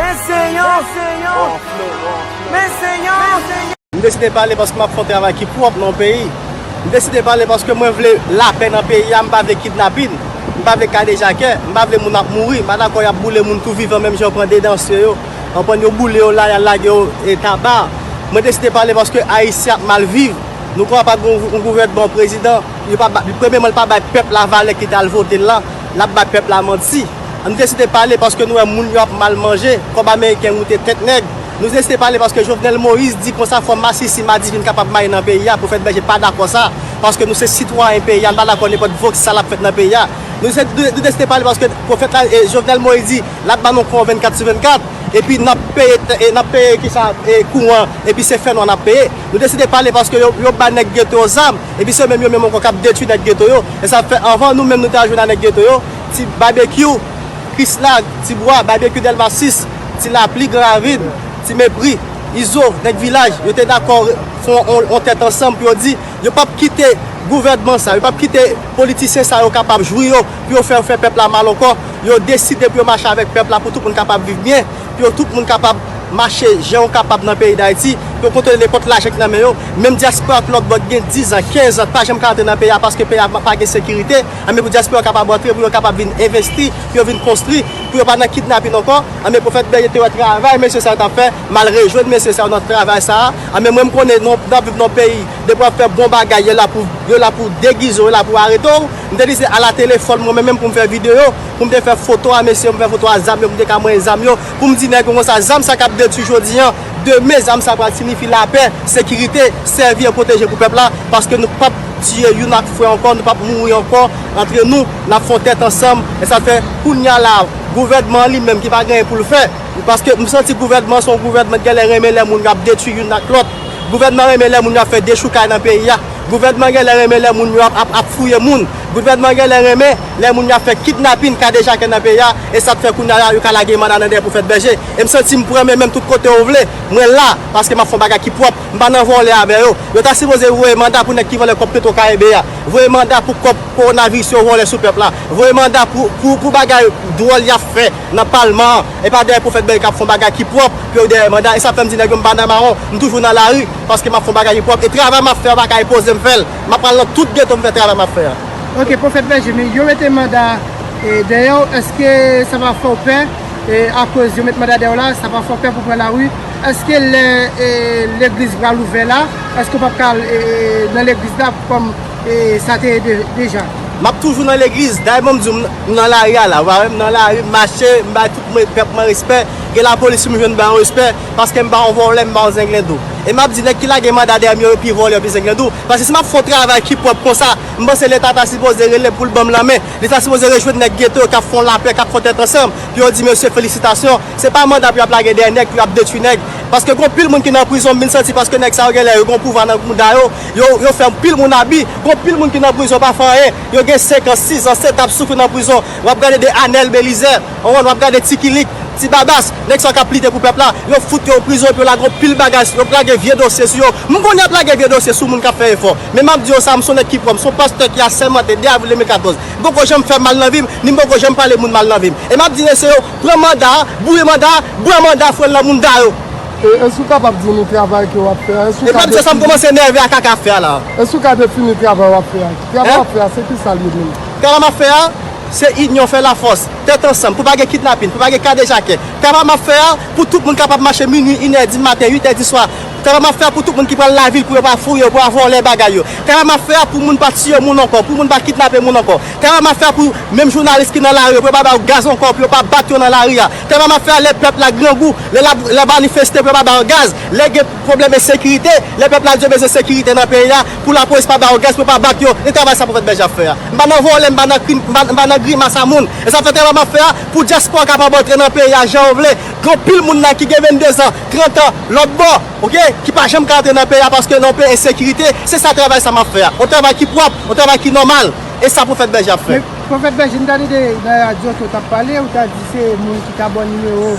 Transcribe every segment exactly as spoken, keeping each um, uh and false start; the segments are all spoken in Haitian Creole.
Men Senyè, men Senyè. M deside pale paske m ap fè yon travay ki pwòp nan yon peyi. M deside pale paske mwen vle lapè nan peyi a, m pa vle kidnapin, m pa vle kadejakè, m pa vle moun ap mouri, m pa dakò y ap boule moun tou vivan menm jan yo pran de dansè yo, yo pran yo boule yo la, y al lage yo e taba. Mwen deside pale paske Ayisyen ap mal viv. Nou konn pa gen yon gouvènman, yon prezidan, yo pa ba, premyèman, li pa bay pèp la valè ki t al vote l la, l ap bay pèp la manti. Nou deside pale paske nou wè moun yo ap mal manje, kòb ameriken moute tèt nèg. Nou deside pale paske Jovenel Moïse di konsa fò masisi madivin kapab maye nan peyi a, Pwofèt Bèje pa dakò sa, paske nou se sitwayen peyi a, nou pa dakò nenpòt vòks sa l ap fèt nan peyi a. Nou, se, nou, nou deside pale paske pwofèt la, e, Jovenel Moïse di l ap ban nou kouran vennkat sou vennkat, epi n ap peye, e, n ap peye kisa, e, kouran, epi se fènwa n ap peye. Nou deside pale paske yo, yo ba nèg geto yo zam, epi se menm yo menm ankò k ap detwi nèg geto yo. E sa fè anvan nou menm nou ta jwenn a nèg geto yo, ti Babekyou, Krisla, Ti Bwa, Babekyou Dèlma sis, Ti Lapli, Gran Ravin, Ti Mepri, Izo, nèg vilaj, yo te dakò fè yon, yon tèt ansanm pou yo di, yo p ap kite gouvènman sa, yo p ap kite politisyen sa yo kapab jwi yo, pou yo fè, fè pèp la mal ankò. Yo deside pou yo mache avèk pèp la, pou tout moun kapab viv byen, pou yo tout moun kapab mache jan yo kapab nan peyi Dayiti, pou yo kontwole nenpòt lajan ki nan men yo. Menm dyaspora ki lòt bò ki gen diz an, kenz an, pa janm ka antre nan peyi a paske peyi a pa gen sekirite. Anben pou dyaspora kapab antre, pou yo kapab vin envesti, pou yo vin konstwi, pou yo pa nan kidnapin ankò. Anben Pwofèt Bèje te wè travay mesye sa yo t ap fè, m al rejwenn mesye sa yo nan travay sa a. Anben mwen m konnen nou, n ap viv nan yon peyi, depi w ap fè bon bagay, yo la pou, yo la pou degize w, yo la pou arete w. M te di se ala telefòn mwen menm, menm pou m fè videyo, pou m te fè foto a mesye yo, m fè foto a zam yo, pou m te ka manyen zam yo, pou m di nèg yo konsa, zam sa k ap detwi jodi an, demen zam sa pral siyifi lapè, sekirite, sèvi e pwoteje pou pèp la, paske nou p ap tiye youn ak frè ankò, nou p ap mouri ankò antre nou, n ap fè yon tèt ansanm, e sa fè kounye a la, gouvènman an li menm ki pa gen anyen pou l fè, paske m santi gouvènman an se yon gouvènman ki genlè renmen lè moun yo ap detwi youn ak lòt. Gouvènman an renmen lè moun yo ap fè dechoukay nan peyi a. Gouvènman an genlè renmen lè moun yo ap, ap, ap fouye moun. Gouvènman an genlè renmen lè moun yo ap fè kidnapin, kadejakè nan peyi a. E sa k fè kounye a la, yo ka lage manda nan dèyè Pwofèt Bèje. E m santi m pran men menm tout kote yo vle. Mwen la, paske m ap fè yon bagay ki pwòp. M pa nan vòlè avè yo. Yo ta sipoze voye manda pou nèg ki vòlè kòb Petro Caribe a. Voye manda pou kòb kowonaviris yo vòlè sou pèp la. Voye manda pou, pou, pou bagay dwòl y ap fè nan palman an. E pa dèyè Pwofèt Bèje k ap fè yon bagay ki pwòp pou yo dèyè manda. E sa fè m di nèg yo m pa nan mawon. M toujou nan lari paske m ap fè yon bagay ki pwòp. E travay m ap fè a, yo pa ka enpoze m fè l. M ap pral nan tout geto pou m fè travay m ap fè a. Ok, Pwofèt Bèje, men yo mete manda, e, dèyè w, èske sa pa fè w pè? E, akoz yo met manda dèyè w la, sa pa fè w pè pou pran lari? Èske lè, e, legliz pral ouvè la, èske w p ap ka al, e, e, nan legliz la kòm, e, sa te ye de-, deja? M ap toujou nan legliz. Dayè, bon, m di w, m, m nan lari a la. Ou pa wè m nan lari, m mache, m bay tout mwen, pèp mwen respè. Gen lapolis, si m jwenn, m ba yo respè, paske m pa yon vòlè, m pa yon zenglendo. E m ap di nèg ki lage manda dèyè m yo, yo pi vòlè, yo pi zenglendo. Paske si m ap fè yon travay ki pwòp konsa, m panse Leta ta sipoze rele pou l ban m lanmen. Li ta sipoze rejwenn nèg geto yo k ap fè yon lapè, k ap fè yon tèt ansanm, pou yo di mesye felisitasyon. Se pa manda pou y ap lage dèyè nèg, pou y ap detwi nèg. Paske gon pil moun ki nan prizon, m vin santi paske nèg sa yo genlè yo gon pouvwa nan mouda yo, yo, yo fè pil moun abi. Gon pil moun ki nan prizon pa fè anyen. Yo gen senk an, sis an, sèt an ap soufri nan prizon. W ap gade de Anèl Belizè, w ap gade Ti Kilik, Ti Babas, nèg sa yo k ap lite pou pèp la, yo fout yo prizon epi yo lage yon pil bagay, yo lage vye dosye sou yo. M konnen y ap lage vye dosye sou moun k ap fè efò. Men m ap di yo sa, m se yon nèg ki pwòp, m se yon pastè ki asèmante de avril de mil katòz. M poko janm fè mal nan vi m, ni m poko janm pale moun mal nan vi m. E m ap di mesye yo, pran manda a, boure manda a, bwè manda a, foure l nan mounda yo. E èske w kapab di nou travay ke w ap fè a? Èske w ka... E m ap di yo sa, m kòmanse nève a kaka ap fè a la. Èske w ka defini travay w ap fè a? Travay w ap fè a, se ki sa l ye menm? Travay m ap fè a, se inyon fè lafòs, tèt ansanm, pou pa gen kidnapin, pou pa gen kadejakè. Travay m ap fè a, pou tout moun kapab mache minui, inè di maten, uitè di swa. Travay m ap fè a pou tout moun ki pral lavil, pou yo pa fouye, pou yo pa vòlè bagay yo. Travay m ap fè a pou moun pa tiye moun ankò, pou moun pa kidnape moun ankò. Travay m ap fè a pou menm jounalis ki nan lari yo, pou yo pa ba yo gaz ankò, pou yo pa bat yo nan lari a. Travay m ap fè a lè pèp la grangou, lè l ap, lè manifeste, pou yo pa ba yo gaz. Lè gen pwoblèm ensekirite, lè pèp la di yo bezwen sekirite nan peyi a, pou lapolis pa ba yo gaz, pou yo pa bat yo. E travay sa Pwofèt Bèje ap fè a. M pa nan vòlè, m pa nan krim, m pa, m pa nan grimas a moun. E sa fè travay m ap fè a, pou dyaspora kapab antre nan peyi a jan yo vle. Gen anpil moun la ki gen venndezan, trant an, lòt bò, oke, ki pa janm ka antre nan peyi a paske nan yon peyi ensekirite. Se sa travay sa m ap fè a. Yon travay ki pwòp, yon travay ki nòmal. E sa Pwofèt Bèje ap fè. Men, Pwofèt Bèje, m ta tande nan radyo ke w t ap pale, ou ta di se moun ki ta ba w nimewo,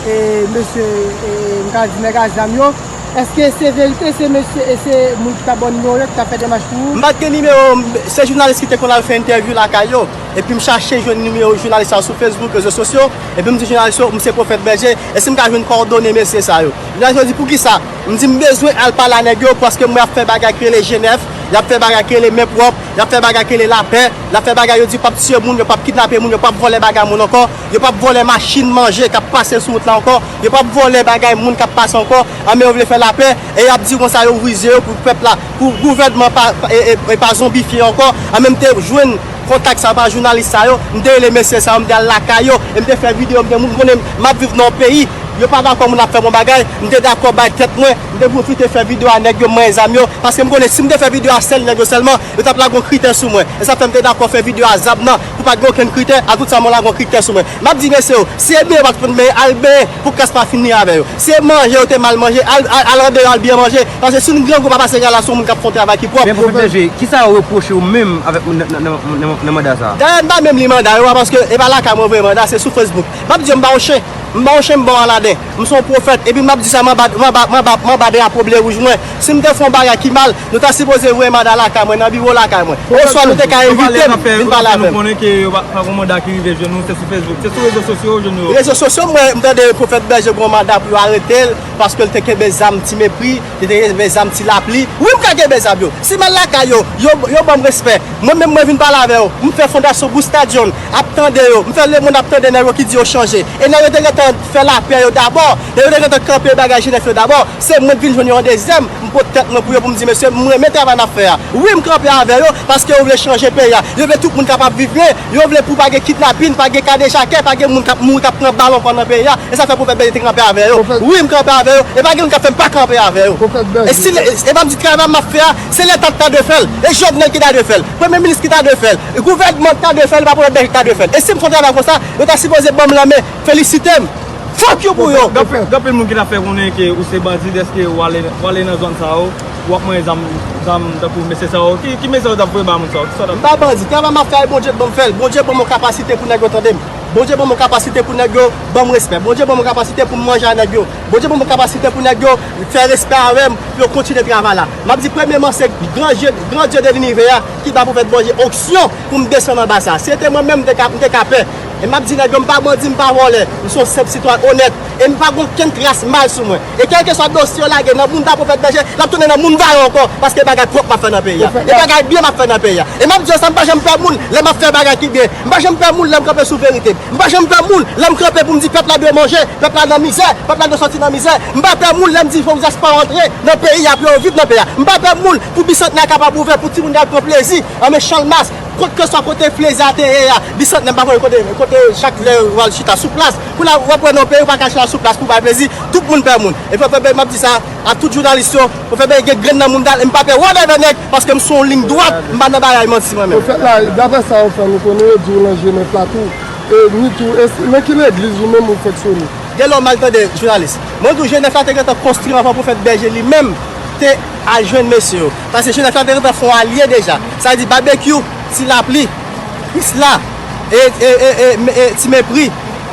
e, mesye, e, m ka di nèg a zam yo. Èske se verite, se mesye, e se moun ki ta ba w nimewo yo, ki ta fè demach pou ou? M pa t gen nimewo, m, se jounalis ki te konn al fè entèvyou lakay yo. epi m chache jwenn nimewo jounalis sa yo sou Facebook, rezo sosyo, epi m di jounalis yo, m se Pwofèt Bèje, èske m ka jwenn kòdone mesye sa yo? Jounalis yo di, poukisa? M di, m bezwen al pale a nèg yo, paske m wè y ap fè bagay ki rele G nèf, y ap fè bagay ki rele men pwòp, y ap fè bagay ki rele lapè, y ap fè bagay, yo di yo p ap tiye moun, yo p ap kidnape moun, yo p ap vòlè bagay moun ankò, yo p ap vòlè machin, manje k ap pase sou wout la ankò, yo p ap vòlè bagay moun k ap pase ankò, anben yo vle fè lapè, e y ap di konsa yo rize yo pou pèp la, pou gouvènman pa, pa, e, e, e pa zonbifye ankò, anben m te jwenn kontak sa yo pa jounalis sa yo, m te rele mesye sa yo, m te al lakay yo, e m te fè videyo, m te moun konnen m ap viv nan yon peyi, yo pa dakò moun ap fè bon bagay, m te dakò bay tèt mwen, m te pwofite fè videyo a nèg yo, m manyen zam yo, paske m konnen si m te fè videyo a sèl nèg yo sèlman, yo t ap lage yon kritè sou mwen, e sa fè m te dakò fè videyo a zam nan, pou pa t gen okenn kritè, a tout sa mwen lage yon kritè sou mwen. M ap di mesye yo, si e benyen yo pa t konn benyen, al benyen, pou kras pa fini avè yo. Si e manje yo te mal manje, al, al, al andeyò, al byen manje. Paske si yon grangou pa pase gala sou moun k ap fè yon travay ki pwòp. Men Pwofèt Bèje, kisa yo repwoche w menm avèk nan, nan, nan, nan, nan manda sa a? Dayè, m pa menm li manda yo a, paske e pa lakay mwen voye manda, se sou Facebook. M ap di yo, m pa yon chen. M pa yon chen, m pa yon Aladen. M se yon pwofèt. Epi m ap di sa, m anba, m anba, m anba, m anba drapo ble wouj mwen. Si m te fè yon bagay ki mal, nou ta sipoze voye manda lakay mwen, nan biwo lakay mwen. Oswa nou te ka envite m vin pale avè m. Nou konnen ke yo pa, pa gen manda ki rive jwenn nou, se sou Facebook, se sou rezo sosyo yo jwenn nou yo. Rezo sosyo, mwen, m tande Pwofèt Bèje gen yon manda pou yo arete l, paske l te kenbe zam Ti Mepri, li te kenbe zam Ti Lapli. Wi, m ka kenbe zam yo. Si m al lakay yo, yo, yo ban m respè. Mwen menm, mwen vin pale avè yo. M fè fondasyon Boustadion, ap tande yo. M fè lemonn ap tande nèg yo ki di yo chanje. E nèg yo te gentan fè lapè yo dabò. Nèg yo te gentan kanpe bagay G nèf yo dabò. Se mwen k vin jwenn yo an dezyèm. M pot tèt mwen pou yo pou m di, mesye, m renmen travay n ap fè a. Wi, m kanpe avè yo, paske yo vle chanje peyi a. Yo vle tout moun kapab viv byen. Yo vle pou pa gen kidnapin, pa gen kadejakè, pa gen moun k ap mouri, k ap pran bal ankò nan peyi a. E sa fè Pwofèt Bèje te kanpe avè yo. Wi, m kanpe avè yo. E pa gen moun k ap fè m pa kanpe avè yo. E si, e, e pa m di travay m ap fè a, se Leta ki ta dwe fè l. E Jovenel ki ta dwe fè l. Premye minis ki ta dwe fè l. E gouvènman ki ta dwe fè l. E pa Pwofèt Bèje ki ta dwe fè l. E si m fè yon travay konsa, yo ta sipoze ban m lanmen, felisite m. Fuck you pou yo. Gen anpil moun ki ta fè konnen ke ou se bandi dèske w ale, w ale nan zòn sa yo, w ap manyen zam, zam tankou mesye sa yo. Ki, ki mesaj w t ap voye ba moun sa yo? Kisa w t ap... M pa bandi. Travay m ap fè a, Bondye k ban m fè l. Bondye ban m yon kapasite pou nèg yo tande m. Bondye ban m yon kapasite pou nèg yo ban m respè. Bondye ban m yon kapasite pou m manje a nèg yo. Bondye ban m yon kapasite pou nèg yo fè respè avè m, pou yo kontinye travay la. M ap di premyeman, se gran Dye, gran Dye de linivè a ki ba Pwofèt Bèje onksyon pou m desann anba sa. Si se te mwen menm, m te ka, m te ka pè. E m ap di nèg yo, m pa bandi, m pa vòlè. M se yon senp sitwayen onèt. E m pa gen okenn tras mal sou mwen. E kèlkeswa dosye yo lage nan bounda Pwofèt Bèje, l ap tounen nan bounda yo ankò. Paske bagay pwòp m ap fè nan peyi a. E bagay byen m ap fè nan peyi a. E m ap di yo sa, m pa janm pè moun lè m ap fè bagay ki byen. M pa janm pè moun lè m kanpe sou verite. M pa janm pè moun lè m kanpe pou m di pèp la dwe manje, pèp la nan mizè, pèp la dwe sòti nan mizè. M pa pè moun lè m di fòk dyaspora antre nan peyi a pou yo viv nan peyi a. M pa pè moun pou Bisantnè a kapab ouvè, pou timoun yo al pran plezi an men Channmas, kòlkeswa kote plezi a te ye a. Bisantnè, m pa konnen kote, kote chak lè yo al chita sou plas. Kounye a w ap wè nan peyi, ou pa ka chita sou plas pou bay plezi. Tout moun pè moun. E fò fè bèl, m ap di sa a tout jounalis yo, fò fè bèl gen grenn nan moun dal, e m pa pè whatever nèg, paske m sou yon liy dwat, m pa nan bagay manti mwen menm. Pwofèt la, daprè sa yo fè nou konnen, yo di w nan Jenèf la tou. E ni tou, e s-, nan ki legliz ou menm ou fonksyone? Gen lè w mal tande, jounalis. Mwen di w, Jenèf la te gentan konstwi anvan Pwofèt Bèje li menm te al jwenn mesye yo. Paske Jenèf la te gentan fè yon alye deja. Sa vle di Babekyou, Ti Lapli, Krisla, e, e, e, e, e, Ti Mepri,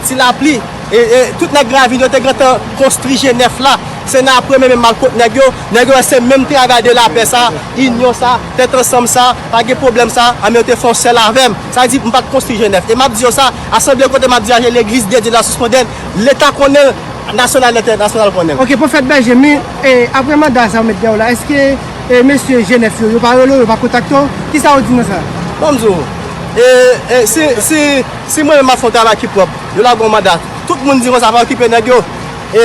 Ti Lapli, e, e, tout nèg Gravin yo te gentan konstwi Jenèf la. Se nan apre menm m al kot nèg yo. Nèg yo wè se menm travay de lapè sa, inyon sa, tèt ansanm sa, pa gen pwoblèm sa, anben yo te fè yon sèl avè m. Sa vle di, m pa t konstwi Jenèf. E m ap di yo sa, asanble kote m ap dirije, legliz de Dye de la Sismondèn, Leta konnen l, nasyonal, entènasyonal konnen l. Ok, Pwofèt Bèje, men, e, apre manda sa yo met dèyè w la, èske, e, mesye Jenèf yo, yo pa rele w, yo pa kontakte w? Kisa yo di nan sa? Bon, m di w, e, e, si, si, si mwen menm m ap fè yon travay ki pwòp, yo lage yon manda, tout moun di konsa, pa okipe nèg yo. E,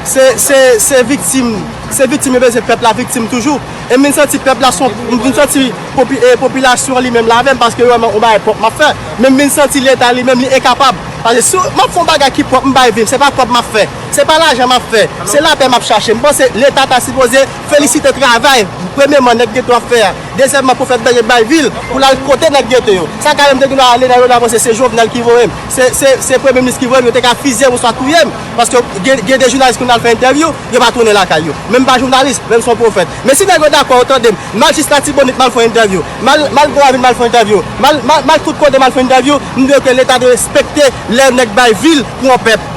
se, se, se viktim, se viktim yo bezwen, pèp la viktim toujou. E m vin santi pèp la, se yon, m vin santi popi-, e, popilasyon an li menm la avè m, paske yo wè m, yon bagay pwòp m ap fè. Men m vin santi Leta li menm li enkapab. Paske si m ap fè yon bagay ki pwòp, m bay vi m, se pa kòb m ap fè, se pa lajan m ap fè, se lapè m ap chache. M panse Leta ta sipoze felisite travay, premyeman, nèg geto ap fè a. Dezyèmman, Pwofèt Bèje bay vi l pou l al kote nèg geto yo. Sa ka menm te gen dwa ale nan yo la, panse se Jovenel ki voye m, se, se, se premye minis ki voye m, yo te ka fizye m oswa touye m. Paske gen, gen de jounalis ki konn al fè entèvyou, yo pa tounen lakay yo. Men m pa jounalis, men m se yon pwofèt. Men si nèg yo dakò, yo tande m, m al jis Latibonit, m al fè yon entèvyou. M al, m al Gravin, m al fè yon entèvyou. M al, m al, m al tout kote, m al fè yon entèvyou. M di yo ke Leta dwe respekte lè nèg bay vi l pou yon pèp.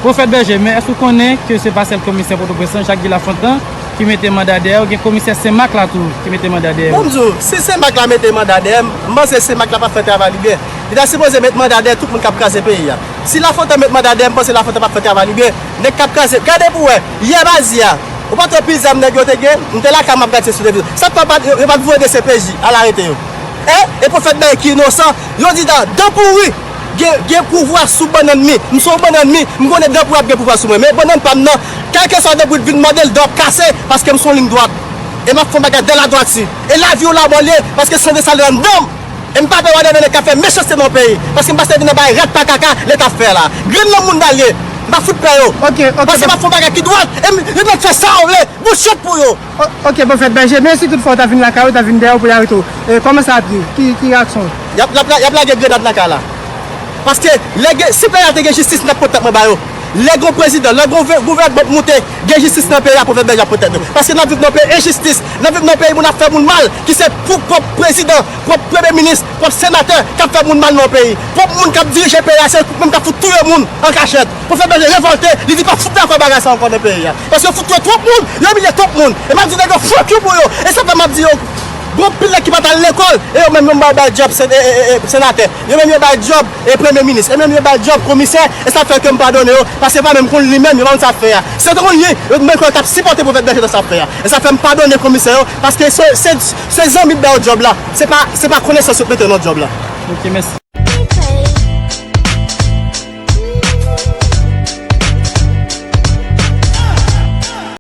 Pwofèt Bèje, men èske w konnen ke se pa sèl komisè Pòtoprens lan, Jak Guy Lafontant, ki mete manda dèyè w, gen komisè Senmak la tou ki mete manda dèyè w. Bon, m di w, si Senmak la mete manda dèyè m, m panse Senmak la p ap fè travay li byen. Li ta sipoze met manda dèyè tout moun k ap kraze peyi a. Si Lafontan met manda dèyè m, m panse Lafontan p ap fè travay li byen. Nèg k ap kraze, gade pou w wè, yè maji a, ou pa t wè pil zam nèg yo te gen? M te lakay m ap gade se sou televiz. Sa k fè yo pa t voye D C P J al arete yo? Hein? E pwofèt Bèl ki inosan, yo di dan, dan pouri gen, gen pouvwa sou bannann mi. M se yon bannann mi, m konnen dan pouri ap gen pouvwa sou mwen. Men bannann pa m nan, kèlkeswa dan pouri vin mòde l, dan w ap kase, paske m se yon liy dwat. E m ap fè yon bagay dan ladwati. E lavi w la mwen l ye, paske san Desalin anndan m. E m pa pè wè de nèg k ap fè mechanste nan peyi. Paske m pa sèvi nan bay rat pa kaka Leta ap fè la. Grenn nan moun dal ye. M pa fout pè yo. Ok, ok. Paske m ap fè yon bagay ki dwat. E m, yo mèt fè sa yo vle. Bouchèt pou yo. O- Ok, pwofèt Bèje, men si tout fwa w ta vin lakay ou, ta vin dèyè w pou y arete w, e, kòman sa ap ye? Ki, ki reyaksyon w? Y ap, y ap, y ap lage grenad nan kay la. Paske lè gen, si peyi a te gen jistis, n t ap pot tèt mwen ba yo. Lè gen yon prezidan, lè gen yon gouvènman k moute, gen jistis nan peyi a, pwofèt Bèje ap pot tèt nou. Paske n ap viv nan yon peyi enjistis, n ap viv nan yon peyi moun ap fè moun mal, ki se pou pwòp prezidan, pwòp premye minis, pwòp senatè k ap fè moun mal nan yon peyi. Pwòp moun k ap dirije peyi a, se menm k ap fout touye moun an kachèt. Pwofèt Bèje revòlte, li di pa fout dakò bagay sa ankò nan peyi a. Paske yo fout touye twòp moun, yo imilye twòp moun. E m ap di nèg yo fuck you pou yo. E sa fè m ap di yo, gon pil nèg ki pa t al lekòl, e yo menm yo bay, bay djòb sen- e, e, e, e, senatè. Yo menm yo bay djòb e premye minis. E menm yo bay djòb komisè, e sa fè ke m padone yo, paske pa menm konn li menm, yo pa konn sa ap fè a. Se te konn li, yo menm yo t ap sipòte pwofèt Bèje nan sa ap fè a. E sa fè m padone komisè yo, paske se, se, se zanmi k ba yo djòb la. Se pa, se pa konesans yo t mete yo nan djòb la. Ok, mèsi.